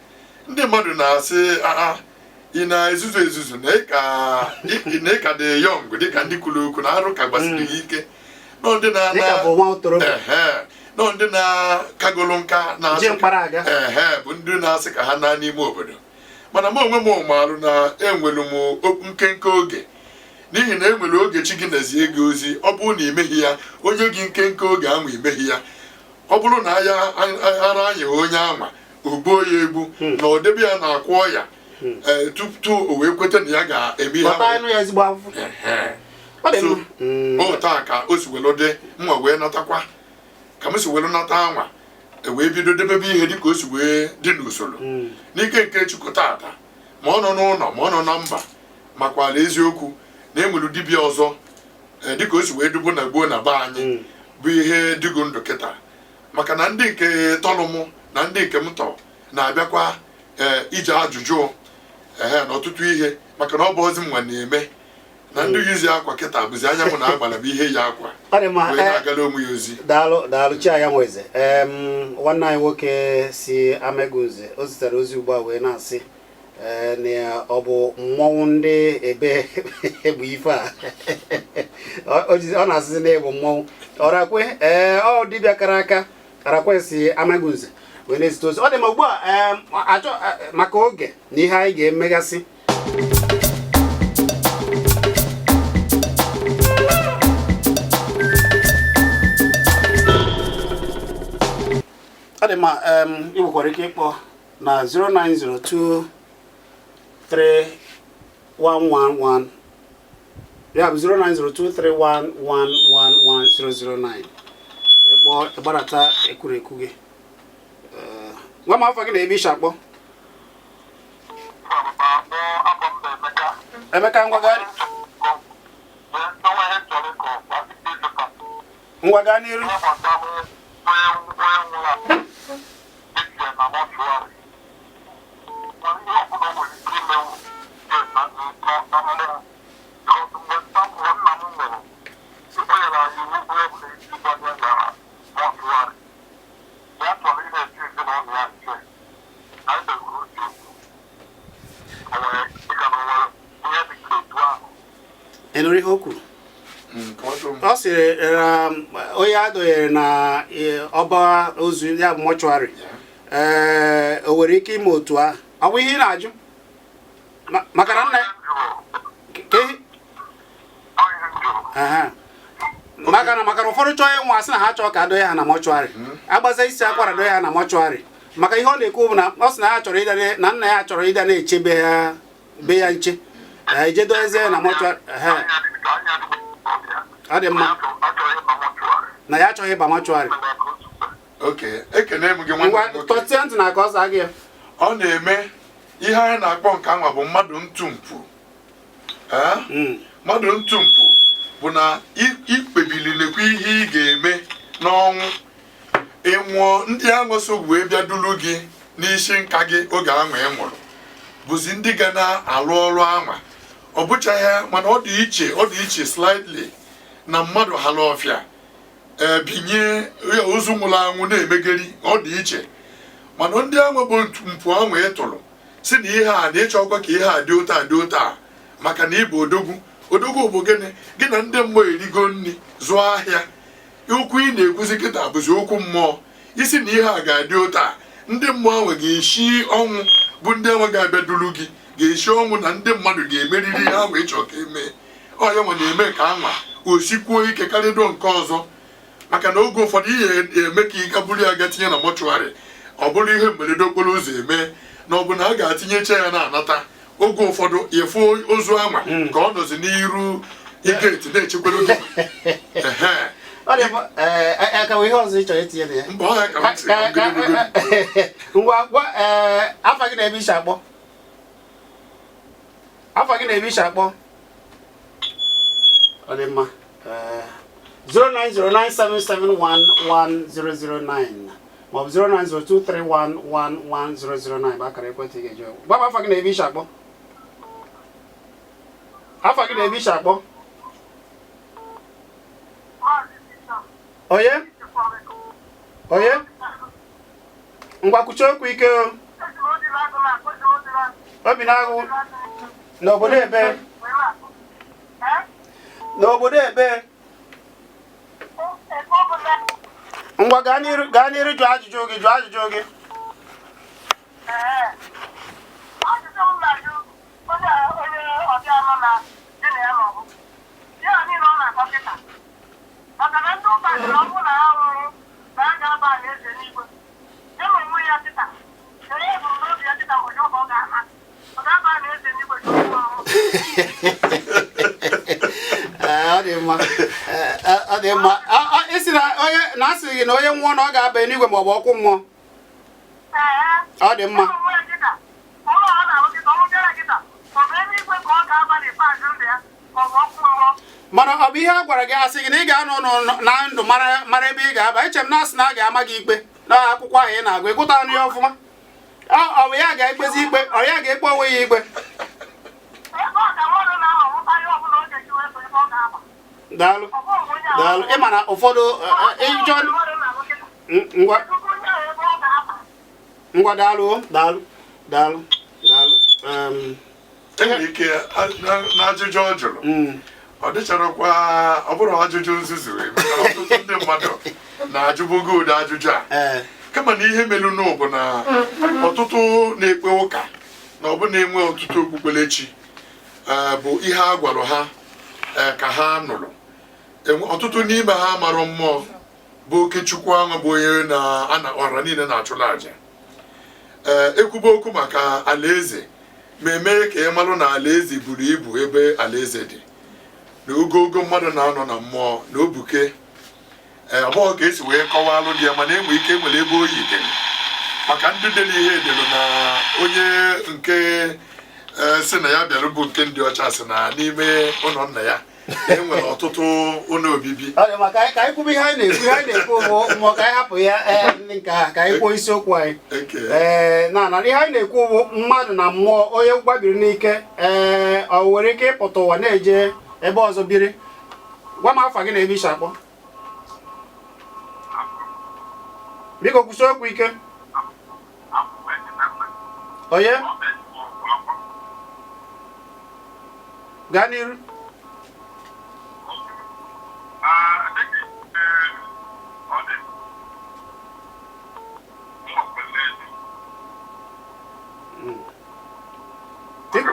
ndị mmadụ na-asị, "Aa, ị na-ezuzu ezuzu na ị ka dị young," dịka ndị kwuru okwu na arụ ka gbasiri gị ike, nọ ndị na-ana
Dịka bụ nwa okorobịa.
Ehe, nọ ndị na-kagolo nka na-asị
Je mkpara aga.
Ehe, bụ ndị na-asị ka ha naa n'ime obodo. Mana m onwe m marụ na enwere m nkenke oge, n'ihi na enwere oge chi gị na-ezie gị ozi. Ọ bụrụ na imeghi ya, onye gị nkenke oge anwa imeghi ya, ọ bụrụ na aya ara anyị onye anwa ogbuo ya egbu na ọ debe ya na-akwụ ọya, ee, tupu o wee kweta na ya ga-eme ihe
Kpọta
ahụ.
anụ ya ezigbo afụfụ.
Ehe.
Ọ dị
So,
mma.
O taa ka o si welu dị mma wee natakwa, ka m si welu nata anwa, e wee bido debebe ihe dịka o si wee dị n'usoro n'ike nke Chukwu. Tata, ma ọ nọ n'ụlọ, ma ọ nọ na mba, makwara eziokwu na enwere dibịa ọzọ, dịka o si wee dubu na gboo na be anyị, bụ ihe dịgo ndụ kịta, maka na ndị nke tọlụ mụ na ndị nke m tọ na-abịakwa, ee, ije ajụjụ, ehe, na ọtụtụ ihe, maka na ọ bụ ozi m nwa na-eme na ndị yuzi akwa kịta bụzi anya mụ na agbara bụ ihe yi akwa
Ọ dị mma.
wee na-agala onwe ya ozi.
Daalụ, daalụ, chi ya nweze. Nwanne anyị nwoke si Amegunze o zitere ozi ugbu a wee na-asị, na ọ bụ mmọnwụ ndị ebe bụ ife a. Ọ na-asịzi na ịbụ mmọnwụ ọrakwe. Ee, ọ dibịa kara aka arakwe si Amegunze wee na-ezite ozi. Ọ dị ma ugbu a, achọ maka oge na ihe anyị ga-emegasị. Ọ dị mma. Ị nwekwara ike ịkpọ na 0902 3111, ya bụ 09023111009. Ịkpọ, ịgbadata ekwurekwu gị. Ee, gwa m afọ gị na ebe ishi akpọ. Emeka, ngwa gaa n'iru. Ị nụrụ ihe o kwuru?
Kọwatụ m.
Ọ sịrị onye a dọnyere na ọba ozu ya bụ mortuary, ee, o nwere ike ime otu ahụ? Ọ bụ ihe ị na-ajụ? Maka na nna Aha. Maka na ụfọdụ chọọ ịnwụ, asị na ha chọọ ka adọnye ha na mortuary, agbaza isi akwara dọnye ha na mortuary. Maka ihe ọ na-ekwu bụ na ọ sị na ya chọrọ ịda na nna ya chọrọ ịda na-echebe ha be ya nche, eje dozie ya na mortuary. Ehe. Ọ dị mma na ya achọghị ịba mortuary.
Ok, ekene m gị, nwanne
Ngwa,
m nwoke.
Tọtie ntị na ka ọ zaa gị ya.
Ọ na-eme ihe anyị na-akpọ nke anwa bụ mmadụ ntụmpụ. Ee? Mmadụ ntụmpụ bụ na ikpebili nekwa ihe ị ga-eme n'ọnwụ ịnwụọ. Ndị ahụ so wee bịa duru gị n'isi nka gị oge anwa ị nwụrụ bụzi ndị ga na-alụ ọrụ anwa. Ọ bụchaghị ya, mana ọ dị iche, ọ dị iche slightly na mmadụ hala ọfịa ee binye ya ozu nwụrụ anwụ na-emegeri. Ọ dị iche, mana ndị ahụ bụ mpụ ahụ ị tụrụ si na ihe a na ịchọkwa ka ihe a dị otu a dị otu a, maka na ịbụ odogwu. Odogwu bụ gịnị? Gị na ndị mmụọ erigo nri, zụọ ahịa. Okwu ị na-ekwuzi kịta bụzi okwu mmụọ. Isi na ihe a ga-adị otu a, ndị mmụọ ahụ ga-esi ọnwụ, bụ ndị ahụ ga-abịa duru gị, ga-esi ọnwụ na ndị mmadụ ga-emeriri ihe ahụ ịchọ ka emee. Ọ ya nwa na-eme ka anwa o sikwuo ike karịdo nke ọzọ, maka na oge ụfọdụ ihe eme ka ị ga buru ya ga tinye na mortuary, ọ bụrụ ihe mberede okporo ụzọ eme na ọ bụ na a ga-atinyecha ya na-anata. Oge ụfọdụ ịfụ ozu anwa ka ọ nọzi n'iru gate na-echekwara gị. Ehe.
Ọ dị mma. Ee, ka ihe ọzọ ị chọrọ itinye na ya?
Mgbe ọ ya ka m sị ka m gịrị.
Ngwa, gwa ee afa gị na ebe isi akpọ. Afa gị na ebe isi akpọ. Ọ dị mma. Ee, 09097711009 maọbụ 09023111009 bụ akara ekwentị ị ga-eji gwa m afa gị na ebe isi akpọ. Afa gị na ebe isi akpọ. Onye onye, ngwa, kwuchie okwu ike o. Obi na-agụ n'obodo ebe, n'obodo ebe. Ngwa, gaa n'iru, gaa n'iru, jụọ ajụjụ gị, jụọ ajụjụ gị.
Ajụjụ m na-ajụ onye ọbịa nọ na dị na ya nọ bụ ya niile ọ na-akọ kịta, maka na ndị ụka sịrị ọ bụrụ na ha nwụrụ na a ga-aba alaeze n'igwe. Ya na onwe ya kịta, kedu ebumnobi ya kịta mgbe ọ ga-ama ọ ga-aba alaeze n'igwe ka ọ nwụrụ?
Ee, ọ dị mma. Ee, ọ dị mma. Isi na onye na-asị gị na onye nwụọ na ọ ga-aba n'igwe maọbụ ọkụ mmụọ.
Ee.
Ọ dị mma.
Ya na onwe ya kịta, ọrụ ọ na-arụ kịta, ọrụ bịara kịta, ọ bụ eluigwe ka ọ ga-aba n'ikpeazụ ndụ ya, ka ọ bụ ọkụ mmụọ?
Mana ọ bụ ihe a gwara gị, asị gị na ị ga-anọ na ndụ mara mara ebe ị ga-aba. Eche m na asị na a ga-ama gị ikpe na akwụkwọ ahụ ị na-agụ, ịgụta anụ ya ọfụma. Ọ bụ ya ga-ekpezi ikpe, ọ ya ga-ekpe onwe ya ikpe.
Ebe ọ ka mmadụ na-anọ nwụta ihe ọbụla ọ ga-eji wee bụ ebe ọ ga-aba.
Daalụ.
Ọ bụghị onye ahụ.
Daalụ. Ị ma na ụfọdụ ịjọ
Mmadụ na-arụ kịta.
Ngwa.
Tupu onye ahụ ebe ọ ga-aba.
Ngwa, daalụ o, daalụ, daalụ, daalụ.
Enwere ike n'ajụjụ ọ jụrụ, ọ dịcharakwa ọ bụrụ ajụjụ nzuzu, maka na ọtụtụ ndị mmadụ na-ajụbugo ụdị ajụjụ a. Kama na ihe melụnụ bụ na ọtụtụ na-ekpe ụka na ọ bụ na-enwe ọtụtụ okpukperechi bụ ihe a gwara ha ka ha nụrụ. Ọtụtụ n'ime ha mara mmụọ bụ Okechukwu ahụ bụ onye na-ana ọra niile na-achụla àjà. Ee, ekwube okwu maka alaeze, ma emee ka ị marụ na alaeze buru ibu, ebe alaeze dị na ogogo mmadụ na-anọ na mmụọ na obuke. Ee, ọ bụghị ka esi wee kọwalụ gị ya, mana enwe ike enwere ebe oyi dị maka ndị dere ihe edere na onye nke si na ya bịara bụ nke ndị ọcha si na n'ime ụlọ nna ya enwere ọtụtụ ụlọ obibi.
Ọ dị mma. Ka anyị kwube ihe anyị na-ekwu. Ihe anyị na-ekwu bụ mmụọ, ka anyị hapụ ya. Ee, ndị nke a, ka anyị kwuo isiokwu anyị.
Eke.
Ee, na ihe anyị na-ekwu bụ mmadụ na mmụọ. Onye gbabiri n'ike, ee, ọ nwere ike ịpụta ụwa na-eje ebe ọzọ biri? Gwa m afa gị na ebe isi akpọ. Biko kwụsị okwu ike. Onye, gaa n'iru. Biko.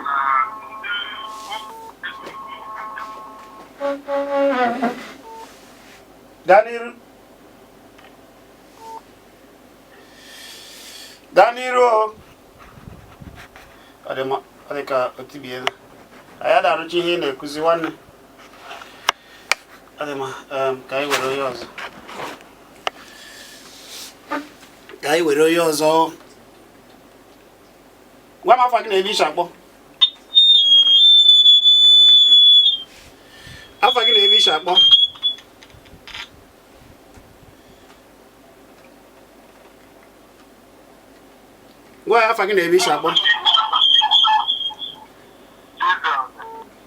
Gaa n'iru, gaa n'iru o. Ọ dị mma, ọ dị ka o tibiela. Anyị ada-arụcha ihe ị na-ekuzi, nwanne. Ọ dị mma. Ka anyị were onye ọzọ, ka anyị were onye ọzọ. Gwa m afa gị na ebe isi akpọ. Afa gị na ebe isi akpọ. Gwa ya afa gị na ebe isi akpọ.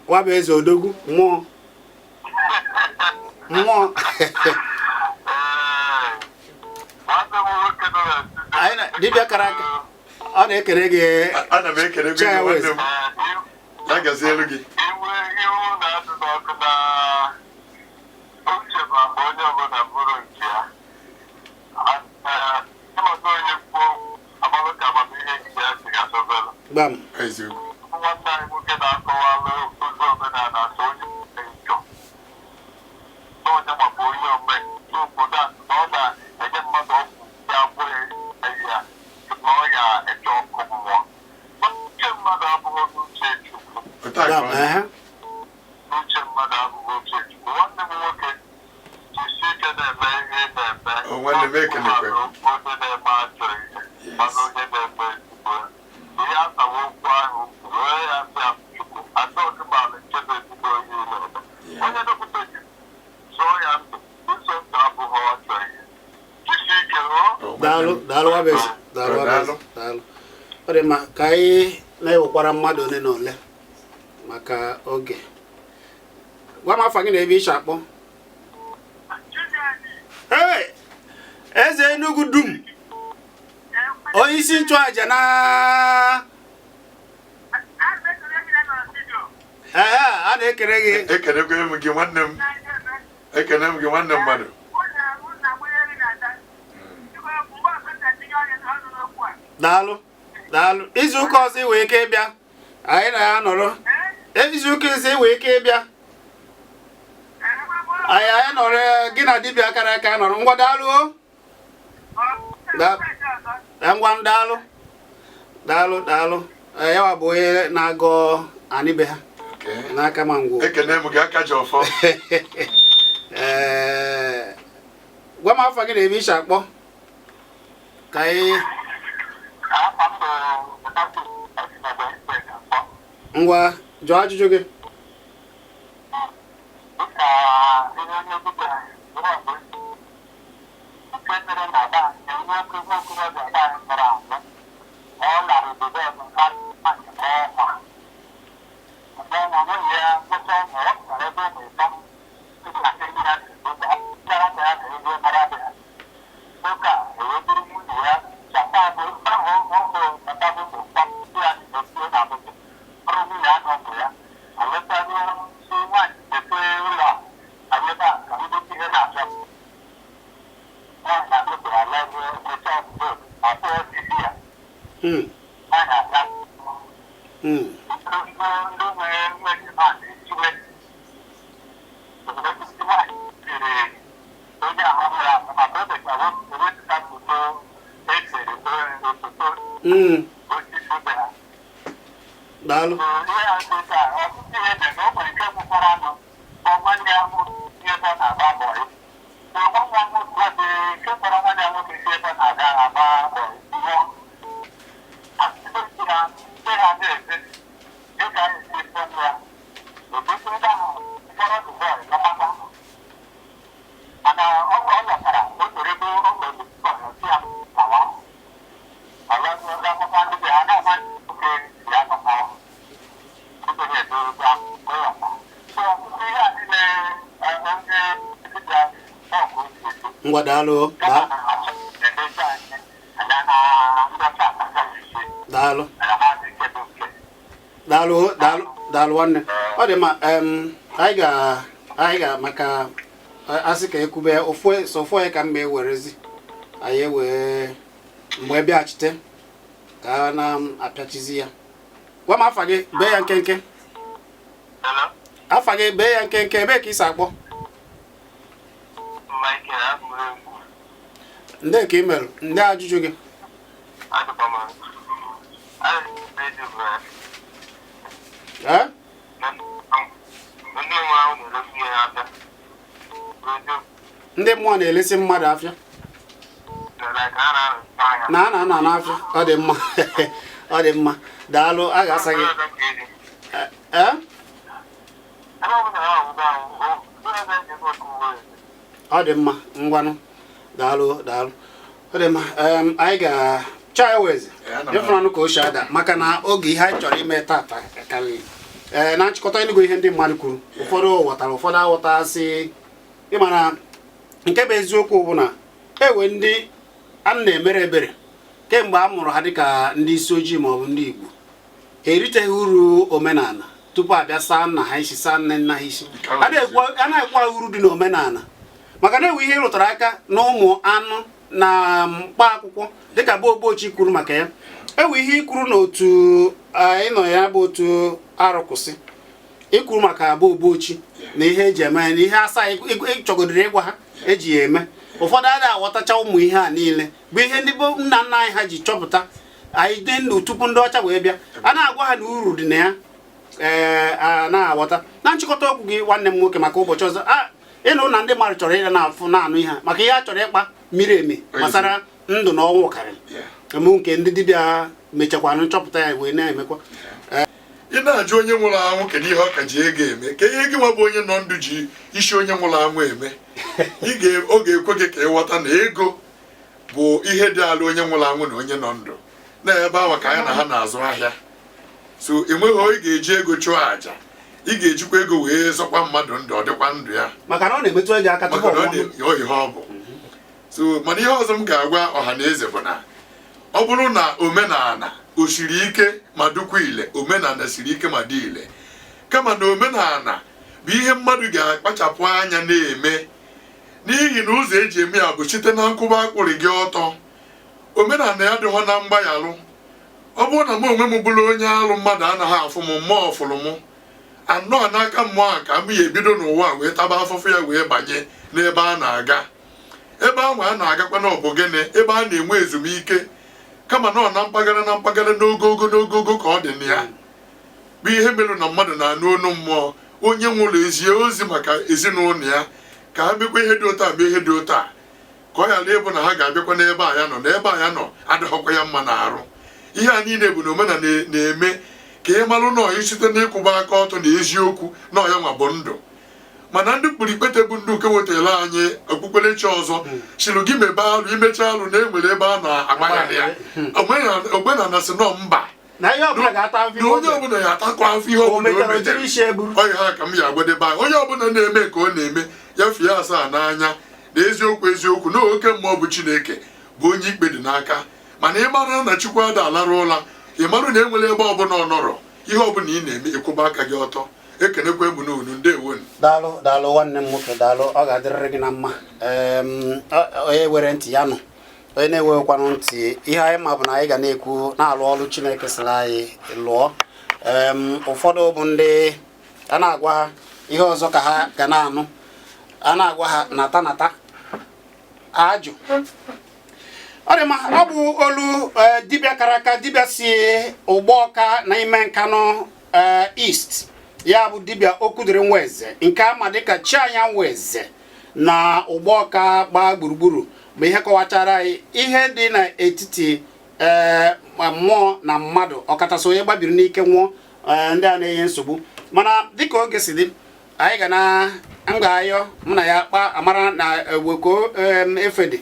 Nwabueze odogwu mmụọ mmụọ. Anyị na dibịa kara aka ọ na-ekele gị.
Ana m ekele gị nwanne m, ya gazielu gị.
Iwe iwu na-adụ n'ọkụ na uche ma mgbe onye ọbụla bụrụ nke ya ịmata onye kwuo amara ka amamihe nke ya si ga-adọbere.
Gbam.
Eziokwu.
Nwanne anyị nwoke na-akọwalụ ụzọ omenala so onye njọ na onye maka onye ome n'obodo a na ọ na-enye mmadụ ọgwụ ya gwọ ya ya na ọ ya eche ọkụ mmụọ. Uche mmadụ abụghị n'uche Chukwu.
Otu a ka
Gbam.
ọ dị.
Ehe.
N'uche mmadụ abụghị uche Chukwu. Nwanne m nwoke, jisie ike na-eme ihe ị na-eme.
O, nwanne m, ekelekwe m.
Onye na-eme ajọ ihe mana onye na-eme ezigbo ya ihe asawa okwu ahụ wee ya sị ya Chukwu adọghị m ala nke bụ ezigbo ihe ị na-eme. Onye dọkịta gị zụọ ya ndụ ụzọ ndụ abụghị ọjọọ ihe. Jisie ike rụọ.
O, nwanne
Daalụ.
m.
Daalụ, Nwabueze, daalụ.
Ọ,
Nwabueze.
daalụ.
Daalụ. Ọ dị mma ka anyị na-ewekwara mmadụ ole na ole maka oge. Gwa m afa gị na ebe iche akpọ. Hey! Eze Enugu dum, onye isi nchụaja na ee, a na-ekele gị.
Ekelekwe m gị nwanne m, ekele m gị nwanne mmadụ.
Daalụ, daalụ. Izu ụka ọzọ iwee ike ịbịa, anyị na ya nọrọ. Izu ụka ọzọ iwee ike ịbịa, anyị nọrọ gị na dibịa kara aka nọrọ. Ngwa, daalụ o. Ngwa, daalụ, daalụ, daalụ. Ee, yawa bụ onye na-agọ anị be ha n'aka ma ngwo.
Ekele m gị, aka ji ọfọ.
Ee, gwa m afa gị na ebe ishi akpọ ka anyị.
Afa m bụ
Ngwa, jụọ ajụjụ gị.
Dịka ihe onye dibịa nwere mgbe nke mere na be anyị, onye okenye okorobịa be anyị nwụrụ anwụ, ọ lara obodo ọzọ na nke ọnwa mgbe ọnwa nwunye ya nweta ọnwa ọ pụtara ebe ụmụ ịtọ ntakịrị ya si ebe ya ka ya ga ebe mara be ya. Nwoke a ewee buru nwunye ya chata bụ ahụ ọhụrụ bata moto kpọpụ ya n'otu na moto ọrụ nwunye ya na ụmụ ya aletaruo si nwaanyị mepee ụlọ a anyị ebe a ka ndị ihe na-achọ nwaanyị na moto alaruo mechaa ọbụdo atụọ isi ya. Nwaanyị abịa ndị nwere nwere ha na-etiwe obodo ndị nwaanyị tiri onye ahụ nwụrụ anwụ maka o mechara wepụta foto esere foto osisi be ha.
Daalụ.
Ihe a dị ka ọtụtụ ihe mere na o nwere nke nwụkwara anụ bụ nwanne ya nwoke ebe ọ na-agba bọyị. Na nwanne ya nwoke dị nke kpọrọ nwanne ya nwoke si ebe ọ na-aga agba bọyị nwụọ. Asịsị ha ndị ha na-eze dịka a esi fọnụ ya. Obodo ebe ahụ kpọrọ the boy lọtakwa. Mana ọ lọtara o soro ebe o kpọrọ bọyị si ya lawa. Ọ lọta akwụkwọ ndị be ha na-ama nwoke ya lọtawa.
Ngwa, daalụ, daalụ, daalụ, daalụ, daalụ nwanne. Ọ dị mma. Anyị ga maka asị ka ekwube ofu so ofu onye ka mma ewerezi anyị ewee mgbe bịaghachite ka a na-apịachizi ya. Gwa m afa gị, bee ya nkenke. Afa gị, bee ya nkenke. Ebee ka ị si akpọ?
Michael, abụrụ egwu.
Ndị ka ị merụ ndị ajụjụ gị.
Adịkwa m. Adịkwa m.
Ee?
Ndị nwe ahụ na-eresi ya abịa.
Ndị mmụọ na-elesi mmadụ afịa na a na-ana n'afịa. Ọ dị mma, ọ dị mma, daalụ. A ga-asa gị. Ee. Ọ dị mma, ngwanụ, daalụ, daalụ. Ọ dị mma. Anyị ga chai weze
Ee, ana m
ịfụnanụ ka o si ada maka na oge ihe anyị chọrọ ime tata karịrị. Ee, na nchịkọta, ịnụgo ihe ndị mmadụ kwuru. Ụfọdụ ghọtara, ụfọdụ aghọtasị. Ịmara nke bụ eziokwu bụ na ewe ndị a na-emere ebere kemgbe a mụrụ ha dịka ndị isi ojii maọbụ ndị Igbo, ha eriteghị uru omenala tupu abịa saa nna ha isi, saa nne nna ha isi. A na-ekwu ha uru dị n'omenala, maka na ewe ihe ịrụtara aka na ụmụ anụ na mkpa akwụkwọ dịka bụ ogbochi kwuru maka ya. Ewe ihe ikwuru n'otu anyị nọ ya bụ otu arụkwụsị ikwuru maka abụ ogbochi na ihe eji eme ya na ihe asaa ịchọgodiri ịgwa ha eji ya eme. Ụfọdụ adịghị aghọtacha ụmụ ihe a niile bụ ihe ndị bụ nna nna anyị ha ji chọpụta anyị dị ndụ tupu ndị ọcha wee bịa. A na-agwa ha na uru dị na ya. Ee, a na-aghọta. Na nchịkọta okwu gị, nwanne m nwoke, maka ụbọchị ọzọ a ịnụ na ndị mmadụ chọrọ ịga na-afụ na-anụ ihe a, maka ihe a chọrọ ịkpa miri emi gbasara ndụ na ọnwụ karịrị emu nke ndị dibịa mechakwanụ nchọpụta ya wee na-emekwa.
Ị na-ajụ onye nwụrụ anwụ kedu ihe ọ ka ji ego eme, ka ihe gị nwa bụ onye nọ ndụ ji isi onye nwụrụ anwụ eme. Ọ ga-ekwe gị ka ịghọta na ego bụ ihe dị ala onye nwụrụ anwụ na onye nọ ndụ na ebe ahụ ka anyị na ha na-azụ ahịa. So enweghị onye ga-eji ego chụọ àjà, ị ga-ejikwa ego wee zọkwa mmadụ ndụ, ọ dịkwa ndụ ya.
Maka na ọ na-emetụ ego aka tupu
maka na
ọ
ọ
nwụọ.
dị ọ ihe ọ bụ. So mana ihe ọzọ m ga-agwa ọha na eze bụ na ọ bụrụ na omenala o siri ike ma dịkwa ile, omenala siri ike ma dị ile, kama na omenala bụ ihe mmadụ ga-akpachapụ anya na-eme, n'ihi na ụzọ eji eme ya bụ site na nkwụba akwụrị gị ọtọ. Omenala ya dịghọ na mgbaghalụ. Ọ bụrụ na mụ onwe m bụrụ onye alụ, mmadụ anaghị afụ m, mmụọ fụrụ mụ anọ n'aka mmụọ a ka m ya ebido n'ụwa wee taba afụfụ ya wee banye n'ebe a na-aga. Ebe ahụ a na-agakwa na ọ bụ gịnị? Ebe a na-enwe ezumike, kama na ọ na mpaghara na mpaghara, n'ogogo n'ogogo ka ọ dị na ya, bụ ihe mere na mmadụ na-anụ olu mmụọ onye nwụrụ ezie ozi maka ezinụlọ ya ka ha mekwa ihe dị otu a, mee ihe dị otu a, ka ọ ghara ịbụ na ha ga-abịakwa n'ebe a ya nọ, na ebe a ya nọ adịghọkwa ya mma n'arụ. Ihe a niile bụ na omenala na-eme ka ị marụ na ọyị site n'ịkwụba aka ọtọ na eziokwu na ọya nwa bụ ndụ. Mana ndị kpurikpete bụ ndị nke wetara anyị okpukperechi ọzọ sịrị gị mebe alụ, imecha alụ na enwere ebe a na-agbagharị ya. Omenala si nọ mba.
Na ihe ọbụla ga-ata afọ.
Na onye ọbụla ya atakwa afọ ihe
o
ọbụla o
mechara
metere.
jiri isi eburu.
Ọ ha ka m ya agwadebe anyị. Onye ọbụla na-eme ka ọ na-eme ya fie asaa n'anya na eziokwu eziokwu na oke mmụọ bụ Chineke bụ onye ikpe dị n'aka. Mana ị mara na Chukwu ada alarụ ụla, ị mara na enwere ebe ọbụla ọ nọrọ, ihe ọbụla ị na-eme, ịkwụba aka gị ọtọ. Ekenekwa egbu n'unu. Ndewonu.
Daalụ, daalụ, nwanne m nwoke, daalụ. Ọ ga-adịrịrị gị na mma. Onye were ntị ya nụ, onye na-enweghịkwanụ ntị, ihe anyị ma bụ na anyị ga na-ekwu na-alụ ọrụ Chineke sịrị anyị lụọ. Ụfọdụ bụ ndị a na-agwa ha ihe ọzọ ka ha ga na-anụ. A na-agwa ha nata nata ajụ. Ọ dị mma. Ọ bụ olu dibịa kara aka, dibịa si Ụgbọọka na ime Nkanụ East, ya bụ dibịa Okwudiri Nweze nke ama dịka Chianyanwụ Eze na Ụgbọọka gbaa gburugburu, bụ ihe kọwachara anyị ihe dị n'etiti ee mmụọ na mmadụ, ọkachasị onye gbabiri n'ike nwụọ, ndị a na-enye nsogbu. Mana dịka oge si dị, anyị ga na m ga-ayọ mụ na ya kpa amara na eweko efe dị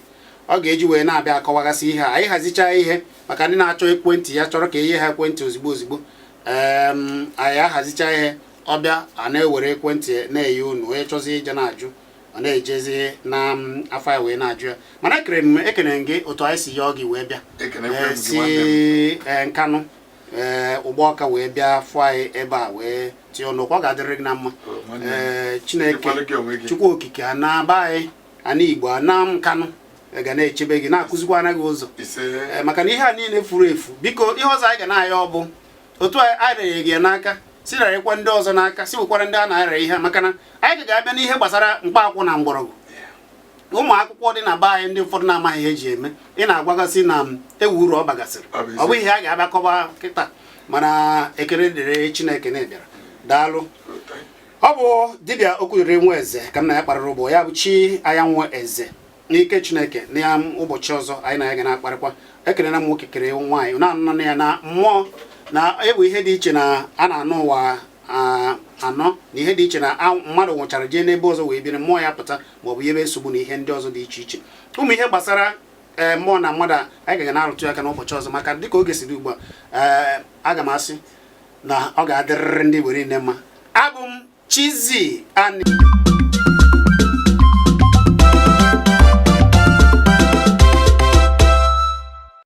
ọ ga-eji wee na-abịa akọwagasị ihe a. Anyị hazichaa ihe maka ndị na-achọ ekwentị ya, chọrọ ka enye ha ekwentị ozigbo ozigbo. Anyị ahazicha ihe, ọbịa a na-ewere ekwentị na-enye unu. Onye chọzi ije na-ajụ, ọ na-ejezi na afọ ya wee na-ajụ ya. Mana ekere m, ekene m gị otu anyị si yọọ gị wee bịa.
Ekenekwe m gị,
si
nwanne m.
Nkanụ Ụgbọọka wee bịa fụọ anyị ebe a wee tinye ọnụ okwu. Ọ ga-adịrị gị na mma.
Oh, nwanne m.
Chineke
Dịkwalụ gị onwe gị.
Chukwu Okike ana be anyị, ana Igbo, ana Nkanụ ga na-echebe gị, na-akụzikwana gị ụzọ.
Ise.
Maka na ihe a niile furu efu. Biko, ihe ọzọ anyị ga na-ayọ ọ bụ otu anyị rere gị ya n'aka, si rarekwa ndị ọzọ n'aka, si wekwara ndị a na-arịa ihe a, maka na anyị ga-abịa n'ihe gbasara mkpa akwụ na mgbọrọgwụ, ụmụ akwụkwọ dị na be anyị ndị ụfọdụ na-amaghị ihe eji eme. Ị na-agwagasị na m ewu uru ọ bagasịrị.
Ọ bụ
ọ bụ ihe a ga-abịa kọba kịta. Mana ekele dịrị Chineke na ịbịara. Daalụ. Ọ bụ dibịa Okwudiri Nwa Eze ka m na ya kparịrị ụbọ ya bụ Chi Anyanwụ Eze. N'ike Chineke, na ya ụbọchị ọzọ anyị na ya ga na-akparịkwa. Ekelela m nwoke, kere nwaanyị na-anụ ya na mmụọ na ewu ihe dị iche na a na-anụ ụwa anọ na ihe dị iche na mmadụ nwụchara jee n'ebe ọzọ wee biri, mmụọ ya pụta maọbụ ihe nsogbu na ihe ndị ọzọ dị iche iche, ụmụ ihe gbasara ee mmụọ na mmadụ a, anyị ga na-arụtụ aka n'ụbọchị ọzọ, maka dịka oge si dị ugbu a. Ee, aga m asị Na ọ ga-adịrịrị ndị Igbo niile mma. Abụ m Chizzy Ani.